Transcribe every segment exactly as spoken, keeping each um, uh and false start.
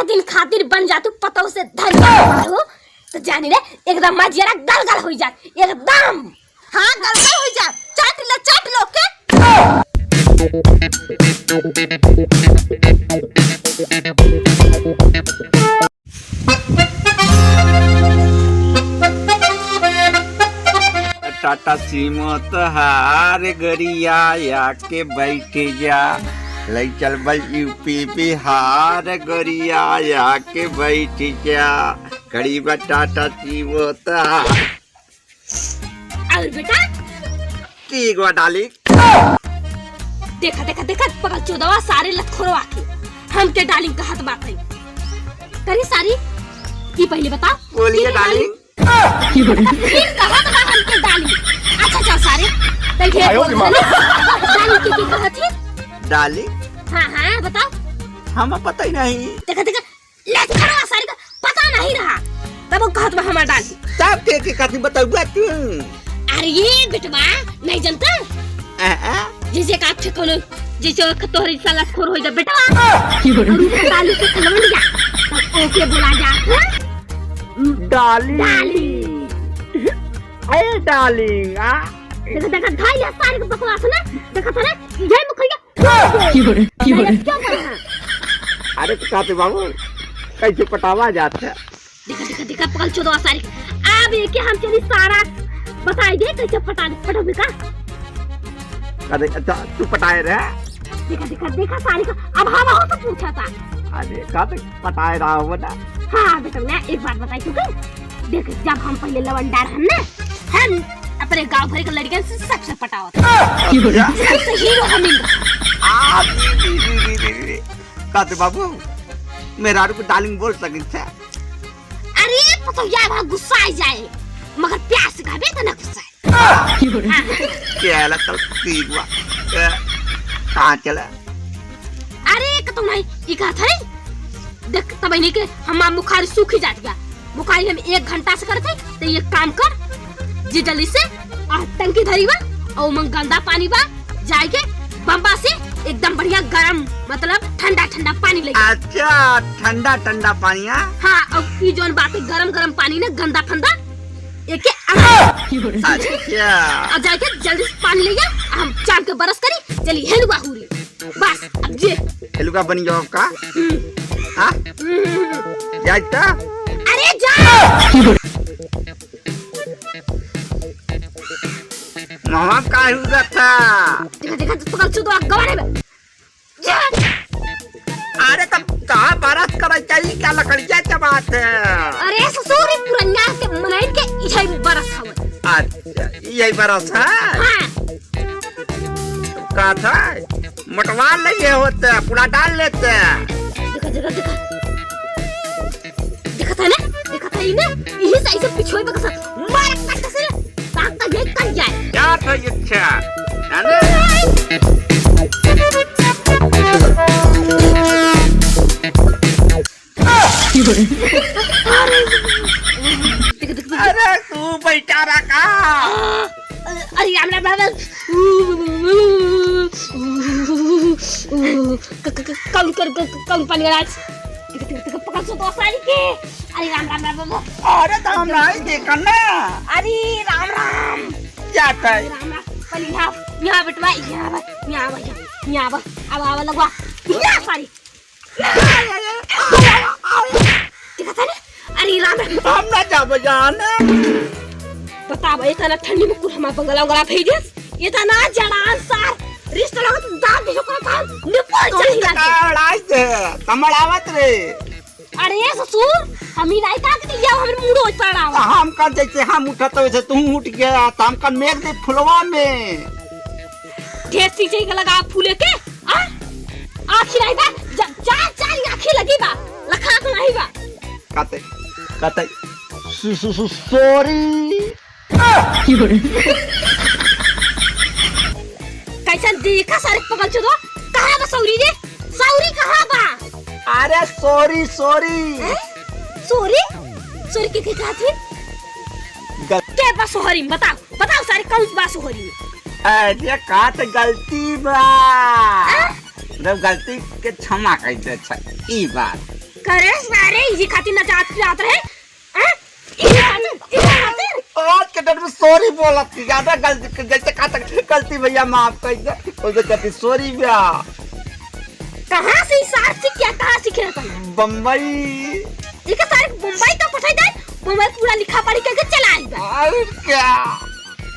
दिन खातिर बन जातू पतोह से धनिया हो, तो जानी रे, एकदम मजियारा गल गल होइ जात, एकदम। हाँ, गल गल होइ जात। चाट लो, चाट लो, के? टाटा सिमो तोहार गोरिया, आके बैठ जा। लई चलबे यूपी बिहार गोरिया, आके बैठ जा। करीबा टाटा सिमो तोहार। और बेटा? ठीक बा डार्लिंग। देखा, देखा, देखा, पगल चोदवा सारे लतखोरवा के। हमके डार्लिंग कहत बात है। करे सारी, ई पहले बताओ। बोलिए डार्लिंग। फिर कहत बा हमके डार्लिंग। अच्छा, अच्छा, सारे, तै ढेर आयो बोल रे माँ। ना। डार्लिंग के, के कहत ही? डार्लिंग? हाँ, हाँ, बताओ। हम पता ही नहीं। देखा, देखा, लतखोरवा सारे का पता नहीं रहा। तब वो कहत बा हमार डार्लिंग। तब के, के कहत ही बतउबा तू? अरे ये बेटवा, नहीं जानता? आ, आ? जैसे का अच्छे कोनो, जैसे वो तोहरे जैसा लतखोर होइ जा बेटवा। और ऊपर डार्लिंग से खलवन जा। तब ओके बोला जा, हाँ? डार्लिंग। डार्लिंग। ए डार्लिंग, आ? देखा, देखा, धाई ले सारे के बकवास ना। देखा था ना, यही मुखिया। क्यों रे? क्यों रे? क्या कर रहा है? अरे तो कहते बाबू, कैसे पटावा जात है? देखा, देखा, देखा, पगल चोदवा सारी। अब एके हम चली सारा बताई दे, कैसे पटा दे, पटोबे का? अरे, अच्छा, तू पटाए रहे? देखा, देखा, देखा सारी का, अब हम हो तो पूछा था। अरे, का तो पटाए रहा हो ना? हाँ, बेटा, मैं एक बात बताई तुके। देख, जब हम पहले लवंडार हम ना, हम अपने गांव भर के लड़कियन से सबसे पटावत। क्यों रे? सबसे हीरो हम ही। आ, रे, रे, रे, रे, रे। का तो बाबू, मेहरारू को डार्लिंग बोल सकित है? अरे, पतोहिया बा गुस्सा आ जाए, मगर प्यार से कहबे तो ना गुस्सा आए। क्यों रे? हाँ। क्या लगा ठीक बा? ए, कहाँ चला? अरे, कतौ नहीं, ई कहत है, देख, तब इन्हीं के हमार मुखारी सूखी जात बा। मुखारी हम एक घंटा से करत है, तो ये काम कर, जे जल्दी से, आ, टंकी धरी बा, और ओमन गंदा पानी बा, जाए के बम्बा से एकदम बढ़िया गरम, मतलब ठंडा ठंडा पानी ले आ। अच्छा, ठंडा ठंडा पानी, हाँ? हाँ, और ई जौन बात है, गरम गरम पानी ना, गंदा फंदा, एके आ। अच्छा। अब जाए के जल्दी से पानी ले आ, हम चाम के बरस करी, चली हेलुआ हुरी। बस, अब जे। हेलुआ बन जाओ का? हम्म। हाँ? हम्म। जाए तो? अरे जा! मामा का हुआ था? देखा, देखा, तो पकड़ छू तो गवारे में। जा! अरे तब कहाँ बरस करे चाहिए, क्या लकड़िया के बात है? अरे ससुर, ई पुरनिया के मनई के इहे बरस हवे। अच्छा, यही बरस है? हाँ। का था? मोटवा ले ये होते, पूरा डाल लेते। देखा, देखा, देखा। देखा था ना? देखा था ही ना? यही से ऐसे पिछुए पे कसा मार काट से ताक का ये कट जाए। क्या था ये अच्छा? है ना? अरे, तू बैठा रहा का? अरे, राम, राम, राम, राम। क-, क-, क-, कौन कर, क-, क-, कौन पानी वाला आज? देख, देख, देख, पकड़ सो तो सारी के। अरे, राम, राम, राम, राम। अरे, तो हम नहीं देखा ना। अरे, राम, राम। क्या कर? अरे, राम, राम। पहले यहाँ, यहाँ बैठवा, यहाँ बैठ, यहाँ बैठ, यहाँ बैठ। अब आवा लगवा। यहाँ सारी। देखा था ना? अरे राम रे। हम ना जाबो जान। बतावा, इतना ठंडी में कुल हमार बंगला उंगला भेज देस। इतना जड़ान सार। रिश्ता लगत दांत जो करत हम निपल तू चली तो जाती। का लड़ाई से? कमड़ावत रे। अरे ससुर, हम ही नहीं का कि ये हमरे मुंडो पर आवा। हम कर जैसे हम उठत वैसे तू उठ गया, तो हम कर मेघ दे फुलवा में। ढेर चीजें के लगा फूले के, आ? आँखी नहीं बा, जब चार, चार आँखी लगी बा, लखा तो नहीं बा। काते, काते, सु-, सु-, सु-, sorry। कैसन देखा सारे पगल चोदो, कहाँ बा सौरी रे? सौरी कहाँ बा? अरे sorry, sorry। हैं? Sorry? Sorry के, के कहत ही? गल- के बा sorry, बताओ। बताओ सारे, कौन बा सोहरी में? अरे, का त गलती बा। आ? मतलब, गलती के क्षमा कर दे, अच्छा, ई बात। करे सारे, इही खातिर नचात खिलात रहे। हैं? इही खातिर, इही खातिर। आज के डेट में सॉरी बोलत थी, ज्यादा गलती, जैसे कहा था, गलती भैया माफ कर दे, उसे कहती सॉरी भैया। कहाँ से ई सार सीख गया, कहाँ सीखे अपन? बम्बई। इके सारे बम्बई तो पठाई दे, बम्बई पूरा लिखा पढ़ी करके चला आई बा। और क्या?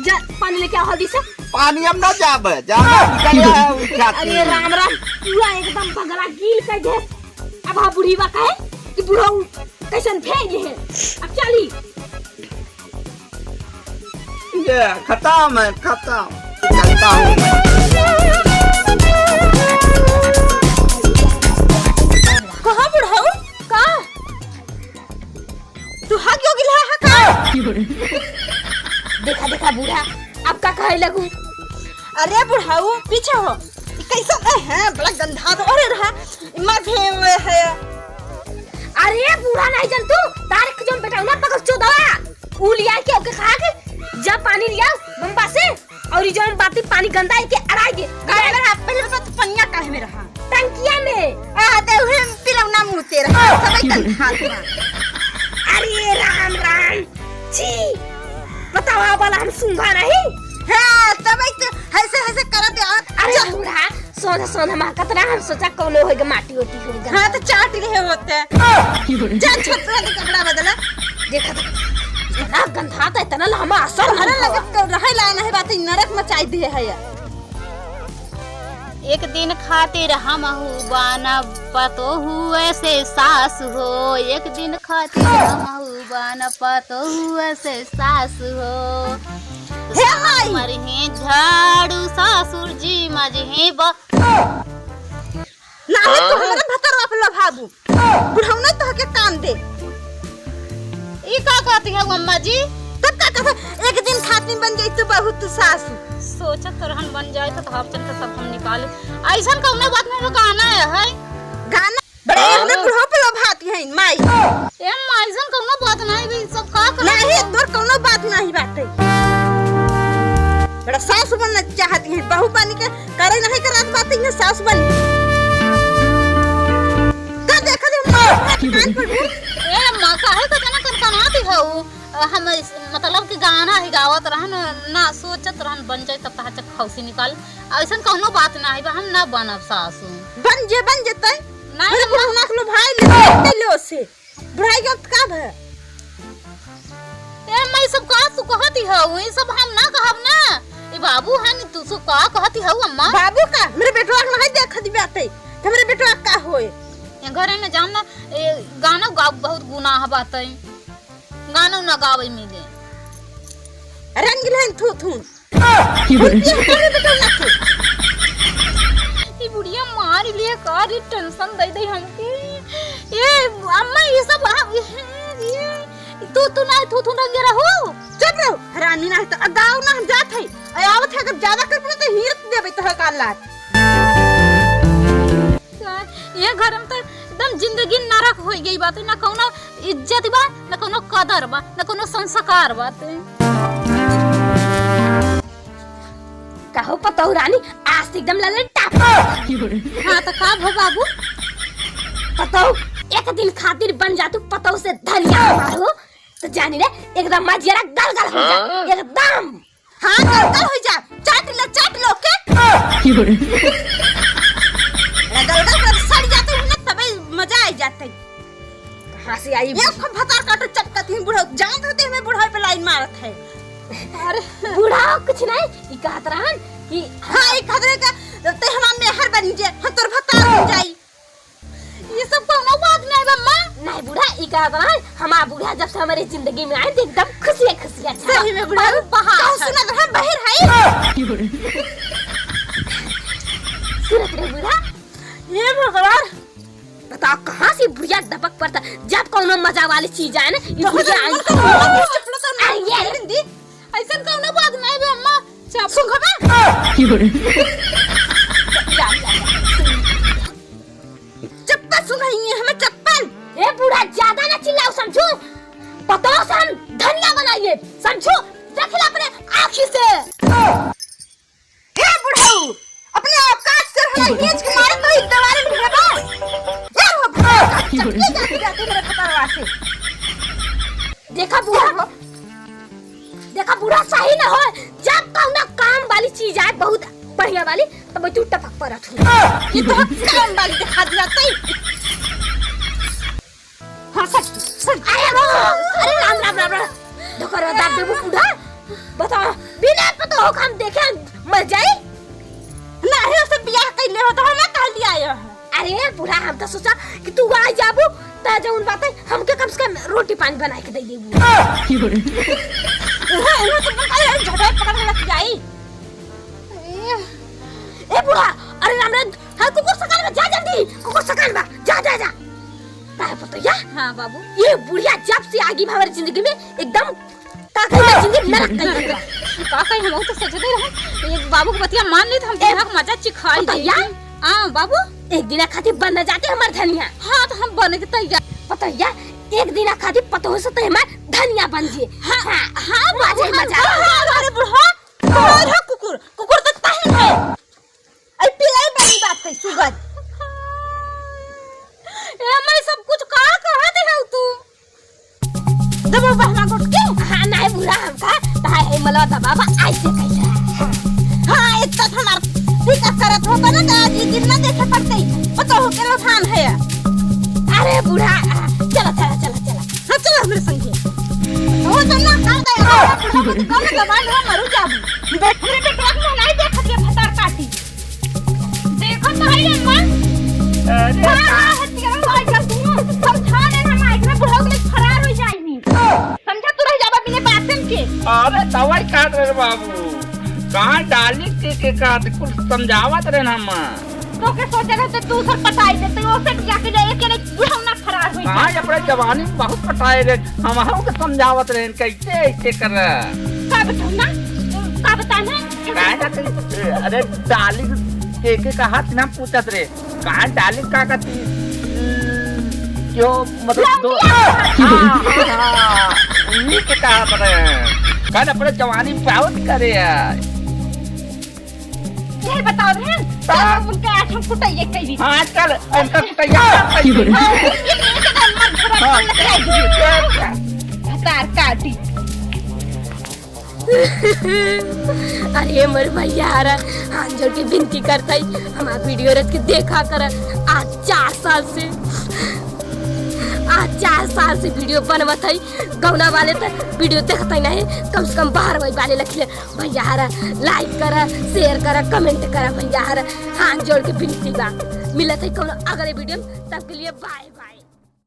जा, पानी लेके आओ हल्दी से। पानी हम ना जाबे, जाबे निकल आया उनके हाथ अरे में। राम राम, पूरा एकदम बगला गील कर दे। अब हाँ बुढ़ीवा कहे कि बुढ़ऊ कैसन भेज है। अब चली। ये खत्म है, खत्म। चलता हूँ मैं। कहाँ बुढ़ऊ? का? तू हग योगी लहा है का? देखा, देखा बूढ़ा, अब का कहे लगू? अरे बुढ़ऊ, पीछे हो। ई कैसा है? बड़ा गंधा तो अरे रहा। मर भेवे है। अरे बूढ़ा नहीं जन तू, तारे के जौन बेटौना पकड़ चोदवा। ऊ लिया के ओके कहा के, "जा पानी लिया बम्बा से।" और ई जौन बाती पानी गंदा है के अड़ाई के। का है रहा? पहले बता तू पनिया काहे में रहा? टंकिया में। आ, दे उहे पिलौना मुँह तेरा। सबई गंधा था। अरे राम राम। छी। बतावा वाला हम सूंघा नहीं। हाँ, तबई तो ऐसे, ऐसे करत यार। अरे जा। बूढ़ा, सोधा, सोधा महकत रहा, हम सोचा कौनो होइगा, माटी ओटी होइगा। हाँ, तो चाट लिए होते। जा, छतरा के कपड़ा बदला। देखा तो, इतना गंधा था, इतना लम्बा असर अरे, नहीं लगे हुआ। तो रहे ला नहीं बात, नरक मचाई दिए है यार। एक दिन खातिर हमहू बनब पतोहुए से सास हो, एक दिन खातिर हमहू बनब पतोहुए से सास हो। हे माई! मरिहे झाड़ू सासुर जी मजहे ब- नाही, तू हमरा भतरवा पे लोभाबू। बुढ़ौना तोहके काम दे। ई का कहती है अम्मा जी? तब का कहत है, एक दिन खातिर बन जाई तू बहू तू सासू। सोचत तो रहन बन जाए तो हर चल के सब हम निकाले। ऐसन कौनो बात नहीं, गाना है, है। गाना? बड़े हाँ। हमरे बुढ़ऊ पे लोभाती है, माई। ए माँ, ऐसन कौनो बात नहीं, भी सब का कहत नहीं, है? तोर कौनो बात नहीं बाटे। बड़ा सास बनना चाहती है, बहू बन के करे नहीं करत बात, ये सास बन। का देखत है माँ, कान पर मुँह? ए माँ, काहे का तना कनकनाती हऊ? हम इस, मतलब कि गाना ही गावत रहन, ना सोचत रहन बन जाए तब तहार चक खौसी निकाल। ऐसन कौनो बात ना है, हम ना बनब सासू। बन जे, बन जेतै। नहीं, मेरे हम बुढ़ऊ नाक लो भाई ले, ले लो से। बुढ़ाई के वक्त का भय? ए, मैं सब का तू कहती हऊ, ई सब हम ना कहब ना। ई बाबू है नी, तू सब का कहती हऊ अम्मा? बाबू का? मेरे बेटवा के नहीं देखत बाटे, तो मेरे बेटवा का होए? ये घरे में जान ना, ए, गाना गाव बहुत गुनाह बाटे। गाना ना गावे मिले। रंग लेन थू थू। ये बुढ़िया का रे बेटा ना तू। ई बुढ़िया मार लिए का रे, tension दे दे हमके। ए, अम्मा, ये सब, हाँ, ये, ये, तू, तू ना, तू, तू ना ये रहो। चुप रहो, हरामी ना है तो, आ, गाँव ना हम जात है। आ, आवत है, अगर ज्यादा कर पड़े तो हीरत देबे तो है काल लात। ये घर में तो एकदम जिंदगी नरक हो गई बात, ना कौनो इज्जत बा, ना कौनो कदर बा, ना कौनो संस्कार बात। कहो पतोहू रानी, आज तो एकदम ललन टाप। हाँ, तो का भो बाबू? पतोहू, एक दिन खातिर बन जा तू पतोहू से धनिया हमार हो, तो जानी रे, एकदम मजियारा गल गल हो जा, हाँ? एकदम। हाँ, गल गल हो जा, चाट लो, चाट लो के। बड़ा गल गल कर सड़ जाते हैं ना, तबे मजा आ जाते हैं। कहाँ से आई? ये खूब भतार काटो चटकत ही बुढ़ऊ, जानत होते हमें बुढ़ऊ पे line मारत है। अरे बुढ़ऊ कुछ नहीं, ई कहत रहन कि हाँ, ई कहत रहे का, ते हमार मेहर बनी जे, हम तोर भतार बन जाई। ये सब कौनो बात नहीं बा, माँ। नहीं बुढ़ा, ई कहत रहन, हमार बुढ़ा जब से हमारे जिंदगी में आए, तो एकदम खुशियाँ खुशियाँ छा। सही में बुढ़ा, और बहा। कहाँ सुनत रहे, बहिर है। सुनत रहे बुढ़ा। ये भगवान। बताओ, कहाँ से बुढ़िया डपक पड़ता? जब कौनो मजा वाली चीज आए ना, ई तो बुढ़िया आई। तो बोला, कुछ चपलो तो अरे, ये हिंदी, ऐसन कौनो बात नहीं बे, अम्मा, चप सुन खबा। चप्पल सुन रही है, हमें चप्पल। ए बूढ़ा, ज्यादा ना चिल्लाओ, समझू? पतोह से हम धनिया बनाइए, समझू? देख ले अपने आँखी से। ए बुढ़ऊ, अपने औकात से हला खींच के मारे तो ई दीवारी में हेबा। ए हो भाई, का चक्के जाती जाती मेरे पतरवा से। देखा बूढ़ा, देखा बूढ़ा, सही न हो। जब कौनो काम वाली चीज आए बहुत बढ़िया वाली, तब तू टपक परत हो। ये तो काम वाली दिखा दिया तई। हाँ, सच, सच। अरे वो, अरे राम, राम, राम, राम। धोकर दाब देबू बूढ़ा। बताओ, बिना पतोह के हम देखे मर जाई? नाही, ओसे बियाह कइले हो तो हम कहलिए आए हैं। अरे बूढ़ा, हम तो सोचा कि तू आ जाबू, त जौन बात है, हमके कम से कम रोटी पानी बनाए के दे देबू। हाँ, इन्हें तो पता है, झटक पकड़ के लग जाई। ए बूढ़ा, अरे राम रे, हाँ, कुकुर सकाल बा, जा जल्दी, कुकुर सकाल बा, जा, जा, जा। काहे पतोहिया? हाँ बाबू। ये बुढ़िया जब से आगी हमारी जिंदगी में एकदम का कही, जिंदगी नरक कही बा। का कही, हम तो सोचते रहे, एक बाबू के बतिया मान ली तो हम ए, बुढ़ा के मजा चिखाई दे। पतोहिया? हाँ बाबू। एक दिना खातिर बन न जाते हमार धनिया। हाँ तो हम बने के तैयार। पतोहिया, एक दिना खातिर पतोह से तो हमार धनिया बन जे। हाँ, हाँ, हाँ, बाजे मजा। हाँ, अरे बुढ़ा, तोर है कुकुर, कुकुर तो तही है। आई पिलाई बड़ी बात है, सुगर। ए, मैं सब कुछ का कहत है तू? दबो बहमा गुट के। हाँ, नहीं बुढ़ा हमका, ताहे ए मलवा दबावा, ऐसे कैसे? हाँ, इतना तो हमार फिकर करत हो ना, तो आज ये दिन ना देखे पड़ते, पता हो के लौटान है। अरे बूढ़ा, चला, चला, चला, चला। हाँ, चला हमरे संगे। हो चल ना, का दे, कम दबान हो, मरू जाबू। देख, हमरे बेटवा के मुँह नहीं देखत ये भतार काटी। देखो तो है अम्मा। अरे हाँ, का? हाँ, हथियार भाई का तू समझा दे ना, माइक में बुढ़ऊ के फरार हो जाएगी। समझा तू रह जाबा बिना बातन के। अरे दवाई काट रहे बाबू, कहाँ डाली के, के काट कुछ समझावत रहे ना अम्मा। तो के सोचे रहे तो दूसर पटाई दे, तो ओसे जाके जाए के नहीं बुढ़ऊ ना फरार हो हाँ, जाए। ये अपने जवानी में बहुत पटाए रहे, हम के समझावत रहे, कैसे ऐसे कर रहा। का बताऊँ ना? का बताना? काहे ना कही, अरे डार्लिंग के, के कहा ना पूछत रे, कहा डार्लिंग का कहती? क्यों मतलब दो, लौटिया। हाँ, हाँ, हाँ, उन्हीं के कहा रहे। कल अपने जवानी में बहुत करे यार। ये बताओ रे, हाँ। चल उनके आज हम कुटाइए करी। हाँ, चल, उनका कुटाइए करी। हाँ, ये नहीं के नाम मत बुरा हाँ। लग रहा है। भतार काटी। अरे मोर भैया हरा, हाथ जोड़ के विनती करत हई, हमार वीडियो रख के देखा कर। आज चार साल से, आज चार साल से वीडियो बनवत हई, गौना वाले त वीडियो देखत ही नहीं, कम से कम बाहर वही वाले लखले। भैया हरा, like करा, share करा, comment करा भैया हरा, हाथ जोड़ के विनती बा। मिलत हई कौनो अगले वीडियो में, तब के लिए bye bye।